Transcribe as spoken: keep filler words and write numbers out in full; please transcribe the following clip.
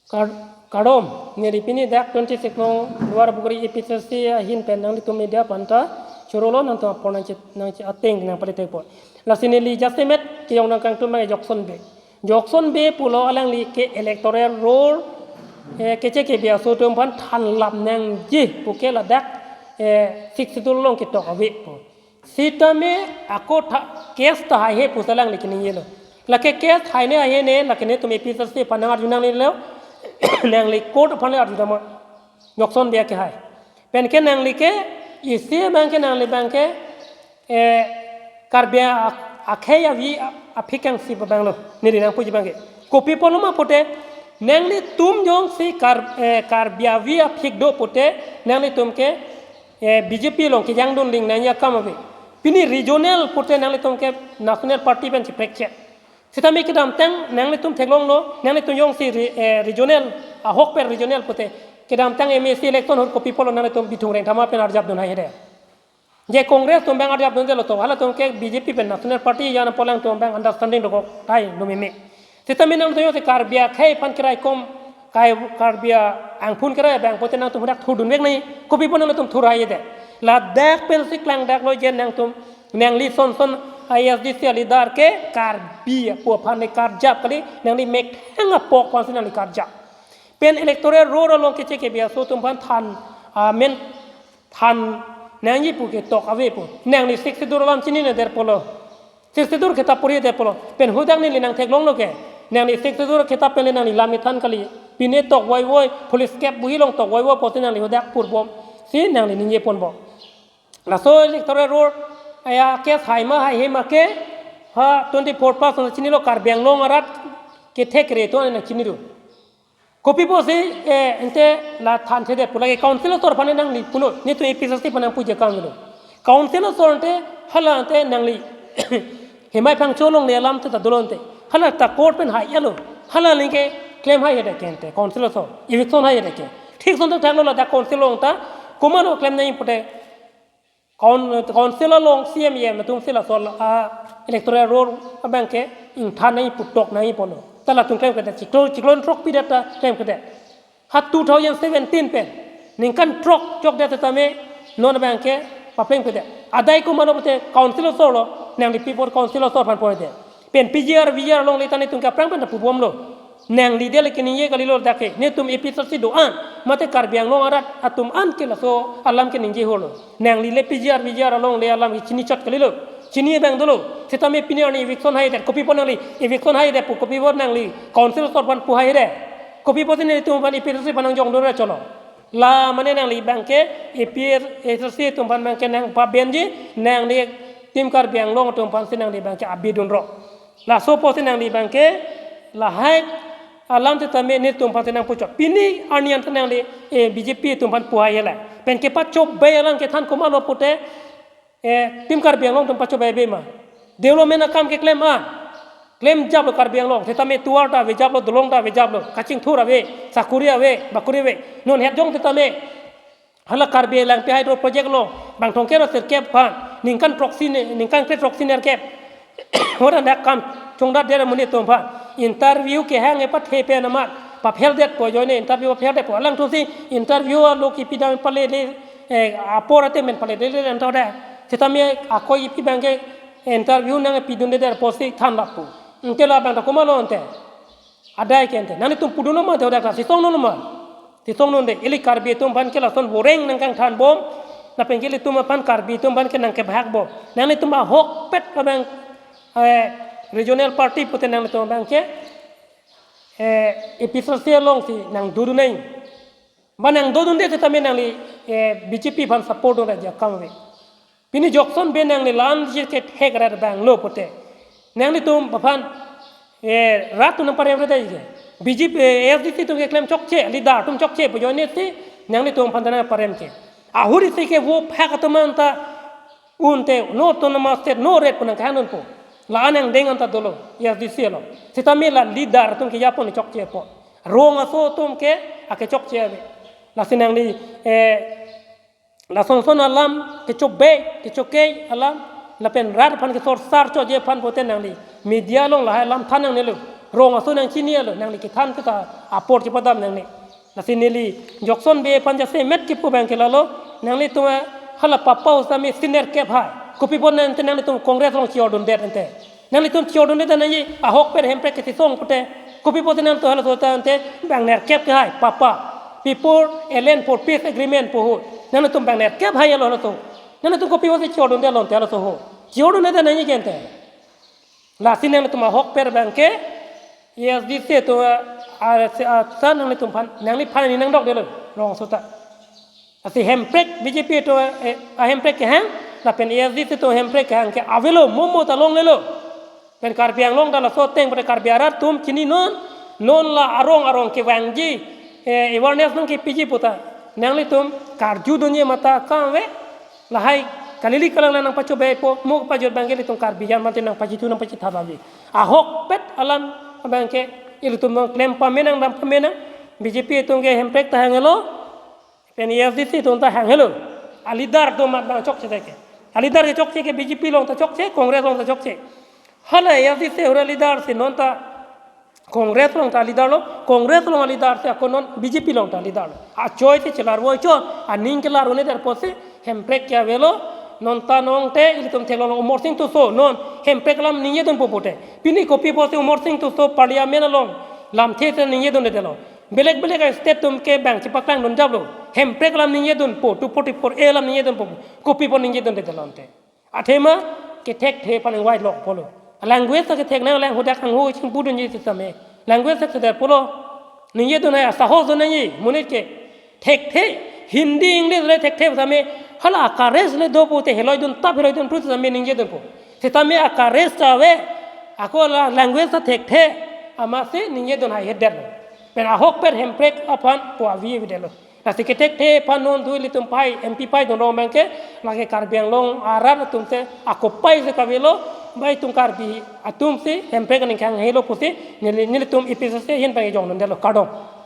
Kar-, kardom, neli pini dak twenty-six nong Duarbagori A P H L C ahin pen nanglitum media aphanta chorolo nangtum apor nangchi, nangchi ateng nangpalitekpo. Lasi neli jasemet keyong nangkangtum abang Jokson Bey. Jokson Bey pulo alangli ke electoral roll, eh, keche kebe aso atum aphan thanlap nangji pu ke ladak, eh, Sixth Schedule along ketok ave pu. Sitame ako tha, case ta haihe pusi alangli keningjelo. Lake case haine haihe ne, lake netum A P H L C aphan nang-arju nangnelo, nangli court aphan le arju tama. Jokson Bey ke hai. Pen ke nangli ke, isi abang ke nangli abang ke, eh, Karbi ak-, akhei avi a-, aphik angsi abang lo. Neli nangpuji abang ke. Kopi apotlo ma pute, nanglitum jongsi Kar-, eh, Karbi avi aphik do pute, nanglitum ke, eh, B J P along kejangdun ling nangji akam ave. Pini regional pute nanglitum ke National Party pen chiprekche. Sitame kedamtang nanglitum theklonglo, nanglitum jongsi re-, eh, regional, ahok pen regional pute. Kedamtang M A C election ahut kopi apotlo nanglitum Bithung Rengthama pen arjapdun haihe de. Je Congress atum abang arjapdunde lo to, halatum ke B J P pen National Party jan apot alangtum abang understanding dokok, tai lumeme. Sitame nangtum jongsi Karbi akhei aphan keraikom, kai Karbi angphun kerai abang pute nangtum hadak thurdunvek nangji, kopi apot nangtum thur haihe de. Ladak pensi klangdaklo je nangtum, nangli son son A S D C a-leader ke Karbi apo aphan le karjap kali, nangli methang apok aphansi nangli karjap. Pen electoral roll along keche kebe aso atum aphan than, amen than nangji pu ketok ave pu. Nangli Sixth Schedule alam chinine der pulo. Sixth Schedule kitap puri der pulo. Pen hadak neli nangtheklonglo ke. Nangli Sixth Schedule kitap pen le nangli lam kethan kali. Pine tok voivoi, police cap buhi along tok voivoi pusi nangli hadak purbom. Si nangli ningje ponbom. Laso electoral roll aya case hai ma haihe ma ke ha twenty-four plus nang chinilo, Karbi Anglong arat kethek kere atum nang chinilo. Kopi apotsi, eh, ante la thanthedet pu lake council asor aphan nangli punon, netum A P H L C aphan nangpuji akam lo. Council asor ante hala ante nangli Hemai Phangcho along le alam ta dolo ante. Hala ta court pen hailo. Hala lingke claim haihe de ke ante council asor. Eviction haihe de ke. Thik ason ta thanglo ladak council along ta. Komatlo claim nangji pute. Coun-, council along C M E M atum si laso a electoral roll abang ke ingthan nangji pu tok nangji pulo. Ta latum claim kedet chiklo, chiklo throk pi det ta claim kedet. Ha two thousand seventeen pen ningkan throk chokdet tame non abang ke papleng kedet. Adai komatlo pute council asor lo, nangli pi apot council asor aphan pudet. Pen P G R, V G R along le ta netum ke aphrang pen ta pubomlo. Nangli dele keningje kalilo dak ke. Netum A P H L C do-an. Mate Karbi Anglong arat atum an ke laso alam keningje holo. Nangli le P G R, V G R along le alam ke chini chot kalilo. Chini abang dolo. Sitame pini arni eviction haidet. Kopi apot nangli eviction haidet pu, kopi apot nangli council asor aphan pu haidet. Kopi apotsi netum aphan A P H L C aphan nangjongdunre cholo. La mane nangli abang ke A P H L C atum aphan abang ke nangpabenji, nangli Team Karbi Anglong atum aphansi nangli abang ke abidunro. Laso apotsi nangli abang ke lahai alam sitame netum aphansi nangpuchot. Pini arni anta nangli, eh, B J P atum aphan pu haihe la. Pen kepachobei alam kethan komatlo pute, eh, Team Karbi Anglong atum pachobei ave ma. Development akam keklem a. Klemjaplo Karbi Anglong. Sitame tovar ta avejaplo, dolong ta avejaplo. Kachingthur ave, sakuri ave, bakuri ave. Non het jong sitame hala Karbi Langpi Hydro Project along bang thomkep ra sirkep aphan ningkan throksi ne, ningkan kre throksi nerkep. Hora dak kam chongdat der amonit atum aphan. Interview kehang e pathe pen amat papheldetpo, ajoine interview papheldetpo. Alangthusi interview alo kipi dam pale le, eh, apor ate men pale le le anta da. Sitame ako ipi abang ke interview nangpidunde der pusi thanlappo. Ante labang ta komatlo ante. Adai ke ante. Nanglitum pudunlo ma te dak ta, chisongdunlo ma. Chisongdunde, ili Karbi atum aphan ke lason boreng nangkangthanbom. Lapen ke ilitum aphan Karbi atum aphan ke nangkebahakbom. Nanglitum ahokpet abang, eh, regional party pute nanglitum abang ke, eh, A P H L C alongsi nangdodun nang. Ba nangdodunde sitame nangli, eh, B J P aphan support dunra ja kam ave. Pini Jokson Bey nangli la-an si kethek rat abang lo pute. Nanglitum aphan, eh, rat atum nangparemre dai ke. B J P, eh, A S D C atum keklem chokche, leader atum chokche pu ajoine si nanglitum aphan ta nangparem ke. Ahuri si ke vo phak atum anta unte no autonomous state no ret pu nangkehang dunpo. La-an angdeng anta dolo, A S D C along. Sitame la leader atum kejapon chokchepo. Rong aso atum ke akechokche ave. Lasi nangli, eh, lason son alam kechobei, kechokei alam, lapen rat aphan kesorsar choje aphan pute nangli media along lahai alam than nangnelo. Rong aso nangchini alo, nangli kethan seta apor chepadam nangne. Lasi neli Jokson Bey aphan jasemet kipu abang ke lalo, nanglitum hala papa sitame si nerkep hai. Kopi apot nangte nanglitum Congress along chiordundet ante. Nanglitum chiordundet nangji, ahokpet Hemprek kethesong pute. Kopi apot nangtum halaso ta ante bang nerkep ke hai, papa. People Alliance for Peace Agreement pu ho. Nanglitum bang nerkep hai alo halaso. Nanglitum kopi apot si chiordundet lo ante halaso ho. Chiordundet nangji ke ante. Lasi nanglitum ahokpet abang ke, A S D C atum, ah, ah, ah, sa nanglitum aphan, nangliphan ni nangdokdetlo, rong aso ta. Lasi Hemprek B J P atum, eh, ah, Hemprek kehang, lapen A S D C atum Hemprek kehang ke avelo, mo mo ta longlelo. Pen Karbi Anglong ta laso ateng pute Karbi arat atum chini non, non la arong arong kevangji, eh, awareness nangkepiji puta. Nanglitum karjudunji mata kave, lahai kalili kalang nangpachobei po, mo pajut abang ke ilitum Karbi jan mate nangpachithu nangpachitha babi. Ahokpet alam abang ke ilitum nangklem pamenang dam pamenang, B J P atum ke Hemprek ta hanglo, pen A S D C atum ta hanglo. A leader atum mat nangchokche ke. A leader kechokche ke B J P along ta chokche, Congress along ta chokche. Hala A S D C ahut a leader si non ta Congress along ta leader lo, Congress along a leader si ako non B J P along ta leader lo. Achoi si chelarvo chot, aning kelar un-edetpo si Hemprek ke avelo, non ta nonte ilitum theklong Amarsing Tisso, non Hemprek alam ningjadunpo pute. Pini kopi apot si Amarsing Tisso Parliament along lamthe si ningjadundetlo. Belek belek a-state atum ke bang chepaklangdun japlo. Hemprek alam ningjadunpo, two forty-four A alam ningjadunpo. Kopi apot ningjadundetlo ante. Athema kethekthe aphan ingvai lok pulo. Language ta kethek nang lang, hadak hangho chingpudunji sitame. Language ta kethek pulo. Ningjadun hai asahos dun nangji, monit ke. Thekthe, Hindi, English le thekthe sitame, hala a-courage le do pute heloidun tap heloidun prut sitame ningjadunpo. Sitame a-courage ta ave, ako la language ta thekthe, amatsi ningjadun hai hedet lo. Pen ahokpet Hemprek aphan pu avi avidetlo. Lasi kethekthe aphan non thu ilitum pai, M P pai dun rong abang ke, lake Karbi Anglong arat atum si, ako pai si kavelo, bai itum Karbi atum si, Hemprek aning kehang helo pusi, neli, nelitum A P C C ahin abang ke jongdundetlo, kardom.